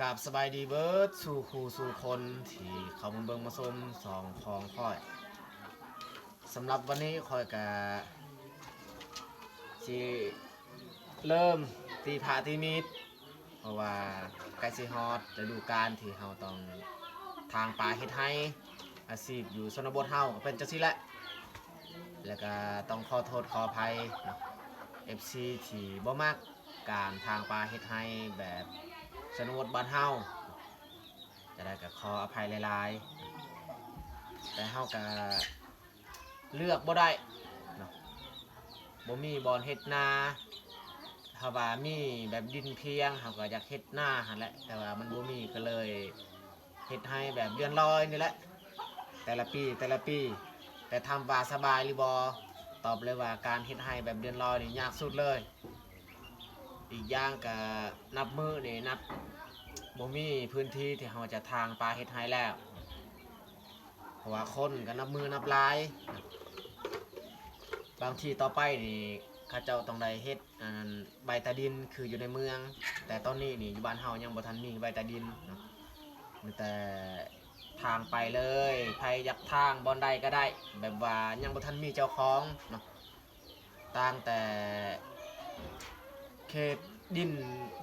ກາບສະບາຍດີເບີດສູ່ຄູ່ສູ່ຄົນທີ່ເຂົ້າມາເບິ່ງມາຊົມຊ່ອງຂອງຂ້ອຍ. ສຳລັບວັນນີ້ຂ້ອຍກະຊິເລີ່ມຕີພ້າຕີມີດ ເພາະວ່າໃກ້ຊິຮອດລະດູການທີ່ເຮົາຕ້ອງຖາງປາເຮັດໄຮ່. ອາຊີບຢູ່ຊົນນະບົດເຮົາກໍເປັນຈັ່ງຊີ້ແຫຼະ ແລ້ວກໍຕ້ອງຂໍໂທດຂໍອະໄພເນາະ ເອັຟຊີ ທີ່ບໍ່ມັກການຖາງປາເຮັດໄຮ່ແບບຊົນນະບົດບ້ານເຮົາ ຈະໄດ້ກໍຂໍອະໄພຫຼາຍໆ ແຕ່ເຮົາກໍເລືອກບໍ່ໄດ້ເນາະ ບໍ່ມີບ່ອນເຮັດນາ. ຖ້າວ່າມີແບບດິນພຽງ ເຮົາກໍຢາກເຮັດນາຫັ້ນແຫຼະ ແຕ່ວ່າມັນບໍ່ມີ ກໍເລີຍເຮັດໄຮ່ແບບເລື່ອນລອຍນີ້ແຫຼະ ແຕ່ລະປີ ແຕ່ລະປີ. ແຕ່ຖາມວ່າສະບາຍຫຼືບໍ່? ຕອບເລີຍວ່າການເຮັດໄຮ່ແບບເລື່ອນລອຍນີ້ຍາກສຸດເລີຍ. ອີກຢ່າງກະນັບມື້ນີ້ນັບບໍ່ມີພື້ນທີ່ທີ່ເຮົາຈະຖາງປາເຮັດໄຮ່ແລ້ວ ເພາະວ່າຄົນກໍນັບມື້ນັບຫຼາຍ. ບາງທີ່ຕໍ່ໄປນີ້ເຂົາເຈົ້າຕ້ອງໄດ້ເຮັດ ອັນນັ້ນ ໃບຕາດິນຄືຢູ່ໃນເມືອງ ແຕ່ຕອນນີ້ນີ້ຢູ່ບ້ານເຮົາຍັງບໍ່ທັນມີໃບຕາດິນເນາະ ມີແຕ່ຖາງໄປເລີຍ. ໃຜຢາກຖາງບ່ອນໃດກໍໄດ້ ແບບວ່າຍັງບໍ່ທັນມີເຈົ້າຂອງເນາະ. ຕ່າງແຕ່ເຂດດິນ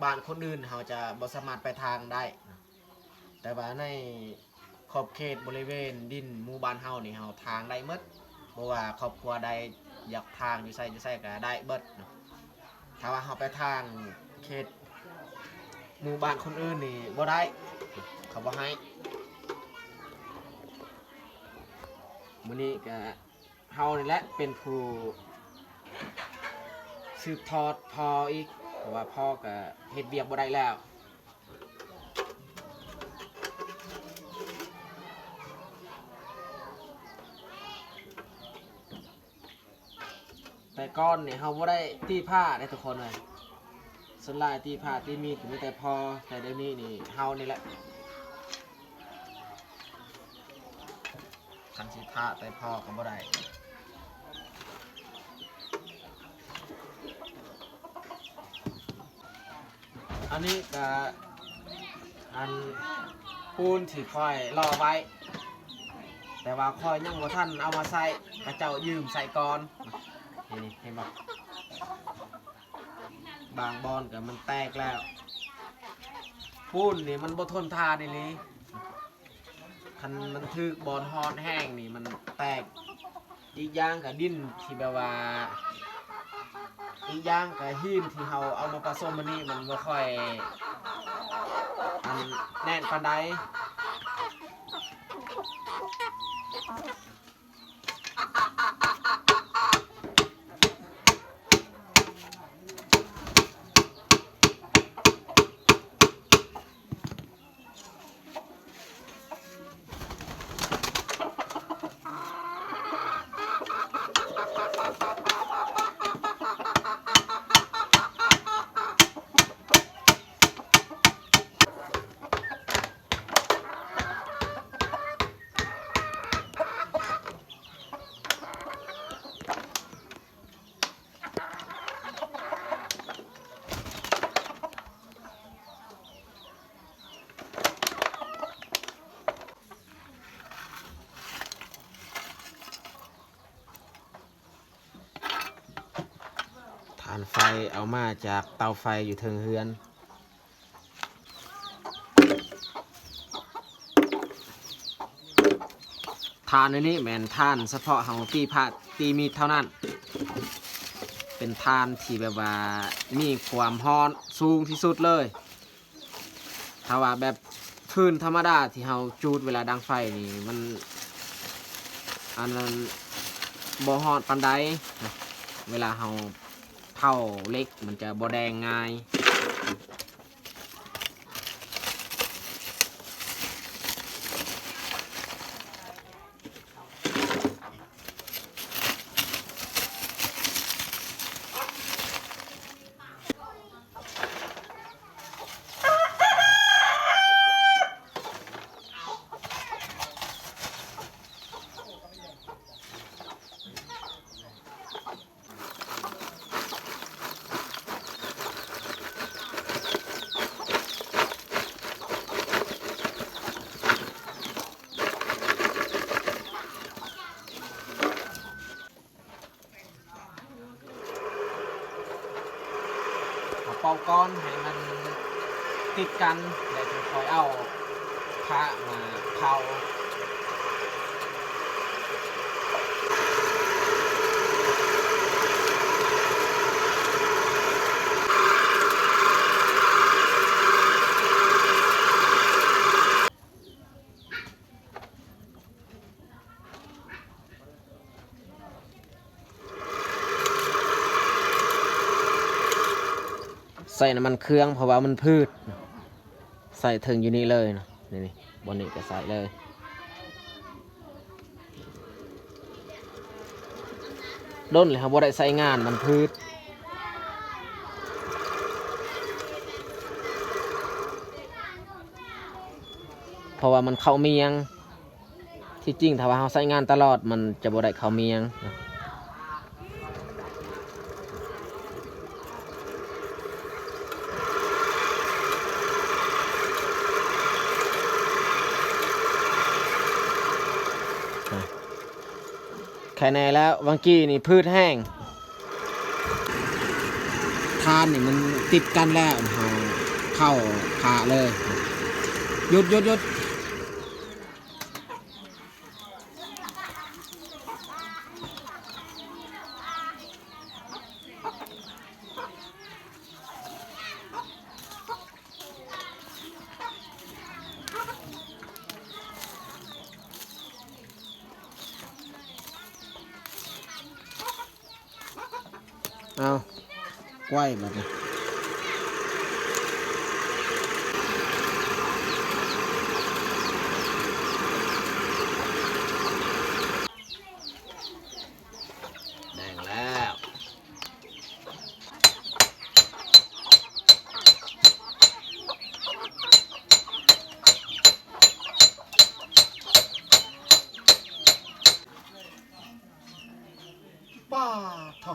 ບ້ານຄົນອື່ນ ເຮົາຈະບໍ່ສາມາດໄປຖາງໄດ້ເນາະ ແຕ່ວ່າໃນຂອບເຂດບໍລິເວນດິນໝູ່ບ້ານເຮົານີ້ ເຮົາຖາງໄດ້ໝົດ ບໍ່ວ່າຄອບຄົວໃດຢາກຖາງຢູ່ໃສຢູ່ໃສກໍໄດ້ເບິດເນາະ. ຖ້າວ່າເຮົາໄປຖາງເຂດໝູ່ບ້ານຄົນອື່ນນີ້ບໍ່ໄດ້ ເຂົາບໍ່ໃຫ້. ມື້ນີ້ກະ ເຮົານີ້ແຫຼະເປັນຜູ້ສືບທອດພໍ່ອີກ ເພາະວ່າພໍ່ກໍເຮັດວຽກບໍ່ໄດ້ແລ້ວ. ແຕ່ກ່ອນນີ້ເຮົາບໍ່ໄດ້ຕີພ້າເດ້ທຸກຄົນເອີຍ ສ່ວນຫຼາຍຕີພ້າຕີມີດກໍມີແຕ່ພໍ່ ແຕ່ດຽວນີ້ນີ້ເຮົານີ້ແຫຼະ ຄັນຊິຖ້າແຕ່ພໍ່ກໍບໍ່ໄດ້. ອັນນີ້ກະ ອັນ ປູນທີ່ຂ້ອຍຫຼໍ່ໄວ້ ແຕ່ວ່າຂ້ອຍຍັງບໍ່ທັນເອົາມາໃຊ້ ເຂົາເຈົ້າຢືມໃຊ້ກ່ອນ. ນີ້ ເຫັນບໍ່? ບາງບ່ອນກໍມັນແຕກແລ້ວ. ປູນນີ້ມັນບໍ່ທົນທານອີ່ຫຼີ. ຄັນມັນຖືກບ່ອນຮ້ອນແຮງນີ້ມັນແຕກ. ອີກຢ່າງກໍດິນທີ່ແບບວ່າ ອີກຢ່າງກໍຫີນທີ່ເຮົາເອົາມາປະສົມອັນນີ້ມັນບໍ່ຄ່ອຍ ອັນ ແໜ້ນປານໃດ. ຖ່ານໄຟເອົາມາຈາກເຕົາໄຟຢູ່ເທິງເຮືອນ. ຖ່ານອັນນີ້ແມ່ນຖ່ານສະເພາະເຮົາຕີພ້າຕີມີດເທົ່ານັ້ນ ເປັນຖ່ານທີ່ແບບວ່າມີຄວາມຮ້ອນສູງທີ່ສຸດເລີຍ. ຖ້າວ່າແບບຟືນທຳມະດາທີ່ເຮົາຈູດເວລາດັງໄຟນີ້ ມັນ ອັນນັ້ນ ບໍ່ຮ້ອນປານໃດ. ເວລາເຮົາເຜົາເຫຼັກ ມັນຈະບໍ່ແດງງ່າຍ. ເ ເອົາກ້ອນໃຫ້ມັນຕິດກັນ ແລ້ວຈຶ່ງຄ່ອຍເອົາພະມາເຜົາ. ໃສ່ນ້ຳມັນເຄື່ອງ ເພາະວ່າມັນພືດ ໃສ່ເທິງຢູ່ນີ້ເລີຍນະ ນີ້ໆ ບ່ອນນີ້ກໍໃສ່ເລີຍ. ດົນແລ້ວເຮົາບໍ່ໄດ້ໃຊ້ງານມັນພືດ ເພາະວ່າມັນເຂົ້າມຽງ. ທີ່ຈິງຖ້າວ່າເຮົາໃຊ້ງານຕະຫຼອດ ມັນຈະບໍ່ໄດ້ເຂົ້າມຽງ. ແຄ່ແນ່ແລ້ວ ຫວ່າງກີ້ນີ້ພືດແຮງ. ທານນີ້ມັນຕິດກັນແລ້ວ ເຮົາເຜົາພະເລີຍ. ຢຸດ, ຢຸດ, ຢຸດ. ເອົາ ກ້ວຍບັດນີ້ ແດງແລ້ວ. ປາດໂທ້.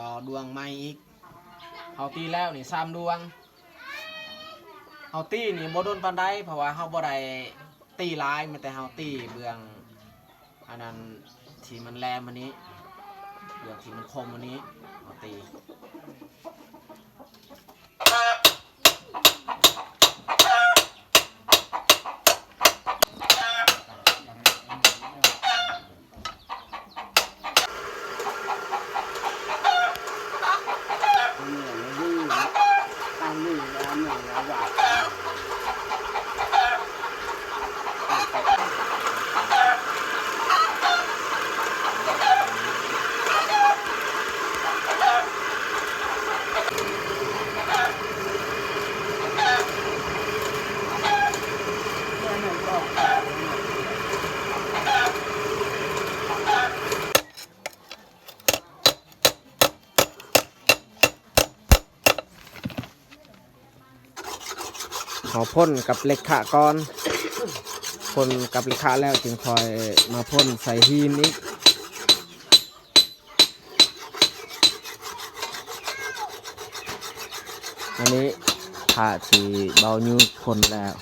ຕໍ່ດວງໃໝ່ອີກ. ເຮົາຕີແລ້ວນີ້ສາມດວງ. ເຮົາຕີນີ້ບໍ່ດົນປານໃດ ເພາະວ່າເຮົາບໍ່ໄດ້ຕີຫຼາຍ ມີແຕ່ເຮົາຕີເບື້ອງອັນນັ້ນທີ່ມັນແຫຼມມານີ້ ເບື້ອງທີ່ມັນຄົມມານີ້ ເຮົາຕີ. ເຮົາພົ່ນກັບເຫຼັກຂະກ່ອນ, ພົ່ນກັບເຫຼັກຂະແລ້ວຈຶ່ງຄ່ອຍມາພົ່ນໃສ່ຫີນອີກ. ອັນນີ້ພະທີ່ເບົາຍູ່ພົ່ນແລ້ວ.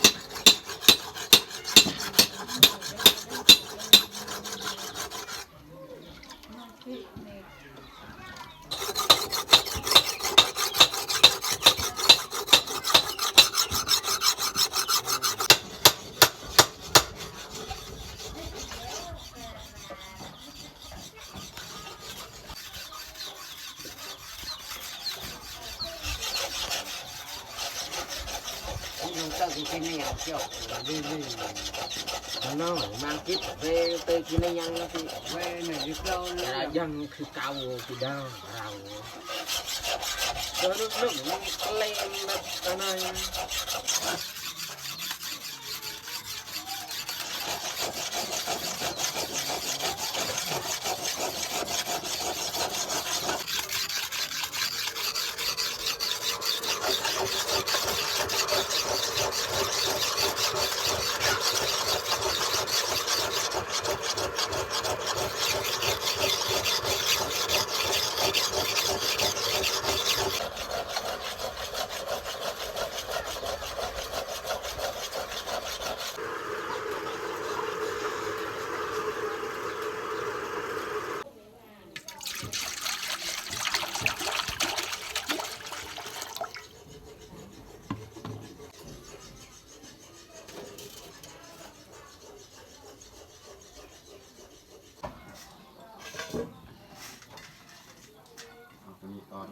ກ່ອນ.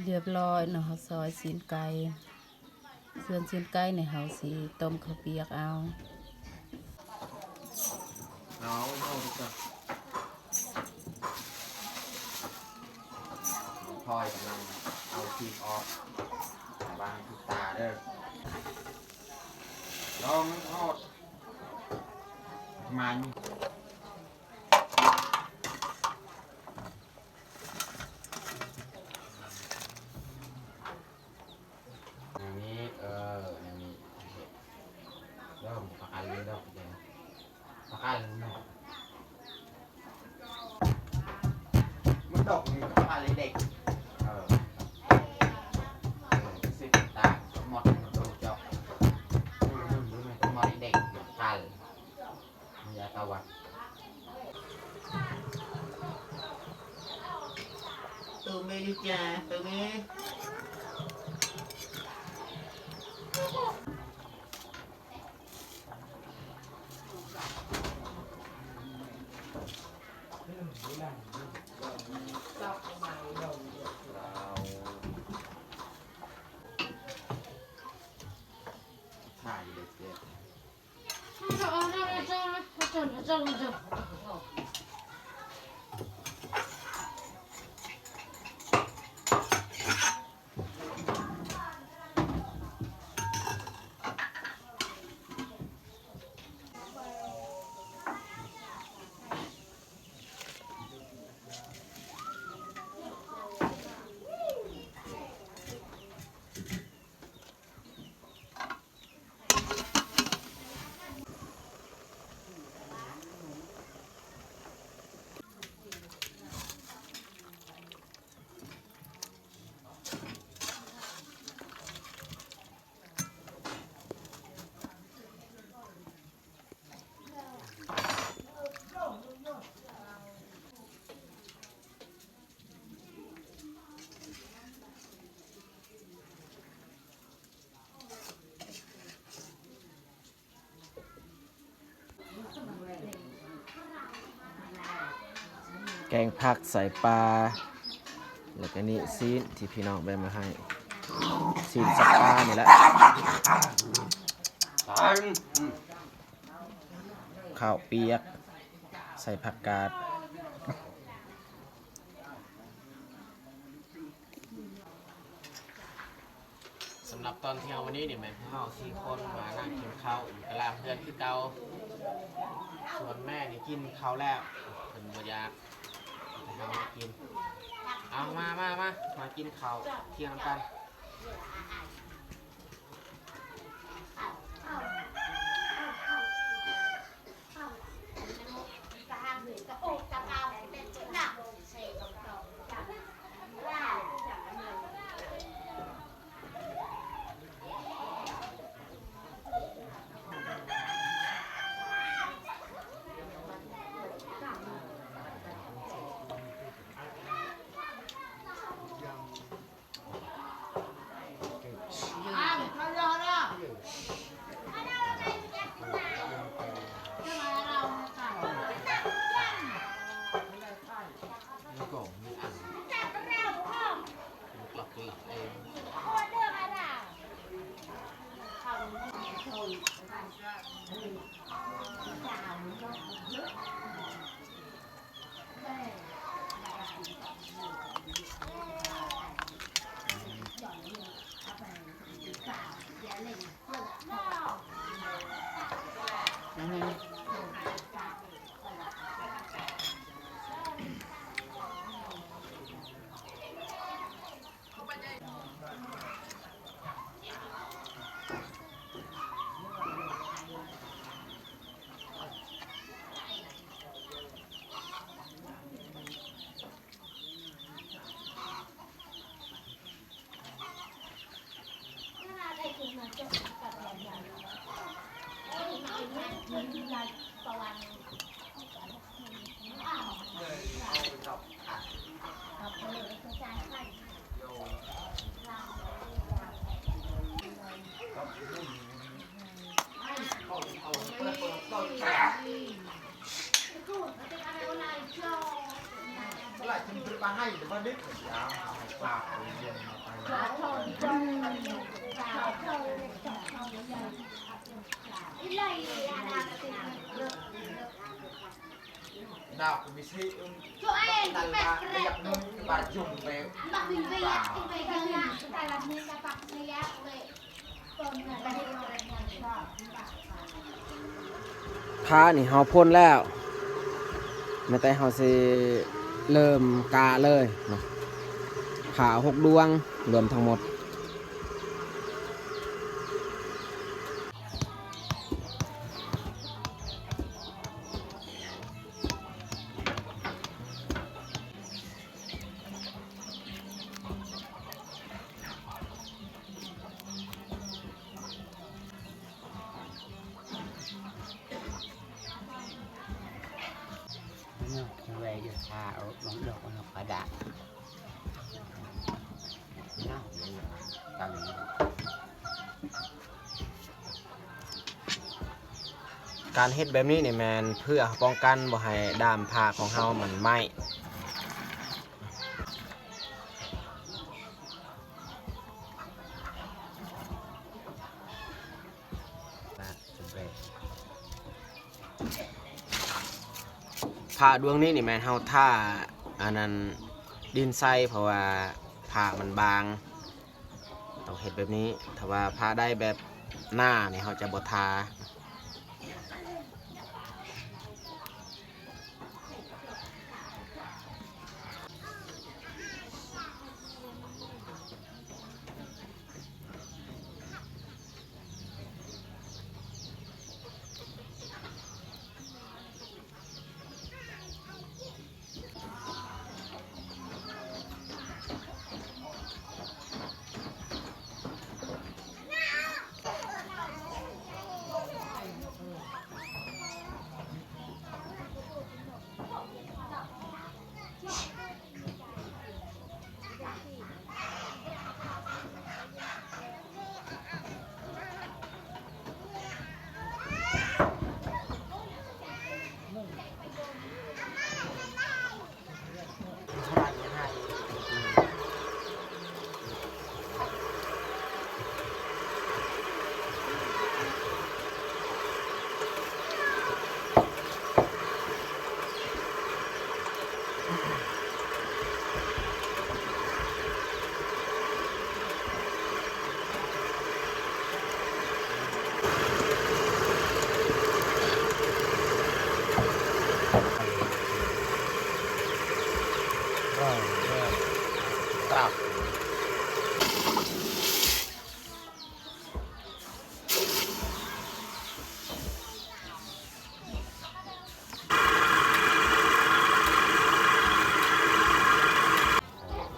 ຮຽບຮ້ອຍເນາະ ເຮົາຊອຍຊີ້ນໄກ່. ສ່ວນຊີ້ນໄກ່ນີ້ເຮົາຊິຕົ້ມເຂົ້າປຽກເອົາ. ເອົາ ເອົາ ພອຍກຳລັງເອົາປີກອອກ ລະວັງຖືກຕາເດີ. ລອງທອດມັນ. ແນວນີ້ ເອີ ແນວນີ້ ເລີ່ມປະກັນເລີຍດອກ ປະກັນເລີຍ ມັນດອກນີ້ປະກັນເລີຍເດັກ ເອີ ເອີ ສິບຕາໝົດໂຕເຈົ້າ ໝົດເດັກ ກັນ. ຕື່ມແມ່ຢູ່ຈ້າ ຕື່ມແມ່. ຖ່າຍເດັກ. ແກງຜັກໃສ່ປາ ແລ້ວກະນີ້ຊີ້ນທີ່ພີ່ນ້ອງແບ່ງມາໃຫ້ ຊີ້ນສັບປານີ້ແຫຼະ ເຂົ້າປຽກໃສ່ຜັກກາດ. ສຳລັບຕອນທ່ຽງວັນນີ້ນີ້ ແມ່ນພວກເຮົາສີ່ຄົນມານັ່ງກິນເຂົ້າຢູ່ຕະລ່າງເຮືອນຄືເກົ່າ. ສ່ວນແມ່ນີ້ກິນເຂົ້າແລ້ວ ເພິ່ນບໍ່ຢາກໃຫ້ເຮົາກິນ. ເອົາ ມາ ມາ ມາ ມາກິນເຂົ້າທ່ຽງນຳກັນ. ພ້ານີ້ເຮົາພົ່ນແລ້ວ ແມ່ນແຕ່ເຮົາຊິເລີ່ມກະເລີຍເນາະ ພ້າຫົກດວງ ລວມທັງໝົດ. ການເຮັດແບບນີ້ນີ້ແມ່ນເພື່ອປ້ອງກັນບໍ່ໃຫ້ດ້າມພ້າຂອງເຮົາມັນໄໝ້. ພ້າດວງນີ້ນີ້ແມ່ນເຮົາທາ ອັນນັ້ນ ດິນໃສ່ ເພາະວ່າພ້າມັນບາງ ຕ້ອງເຮັດແບບນີ້. ຖ້າວ່າພ້າໄດ້ແບບໜານີ້ ເຮົາຈະບໍ່ທາ.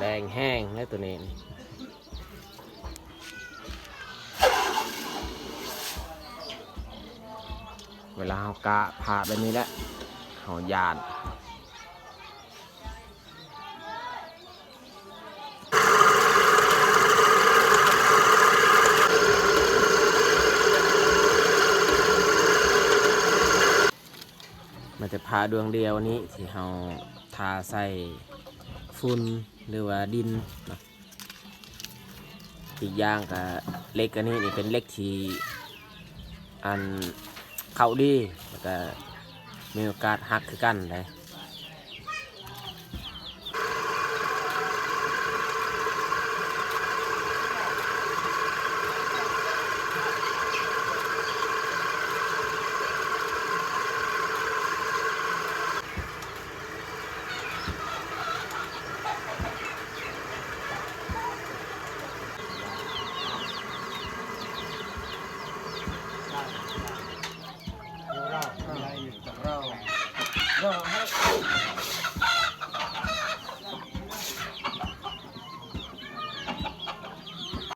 ແດງແຮງເດ້ໂຕນີ້. ເວລາເຮົາກະພ້າແບບນີ້ແຫຼະ ເຮົາຢ້ານ. ມັນຈະພ້າດວງດຽວນີ້ທີ່ເຮົາທາໃສ່ຝຸ່ນ ຫຼືວ່າດິນເນາະ. ອີກຢ່າງກະເຫຼັກອັນນີ້ນີ້ເປັນເຫຼັກທີ່ ອັນ ເຂົ້າດີ ແລ້ວກະມີໂອກາດຫັກຄືກັນເດ້.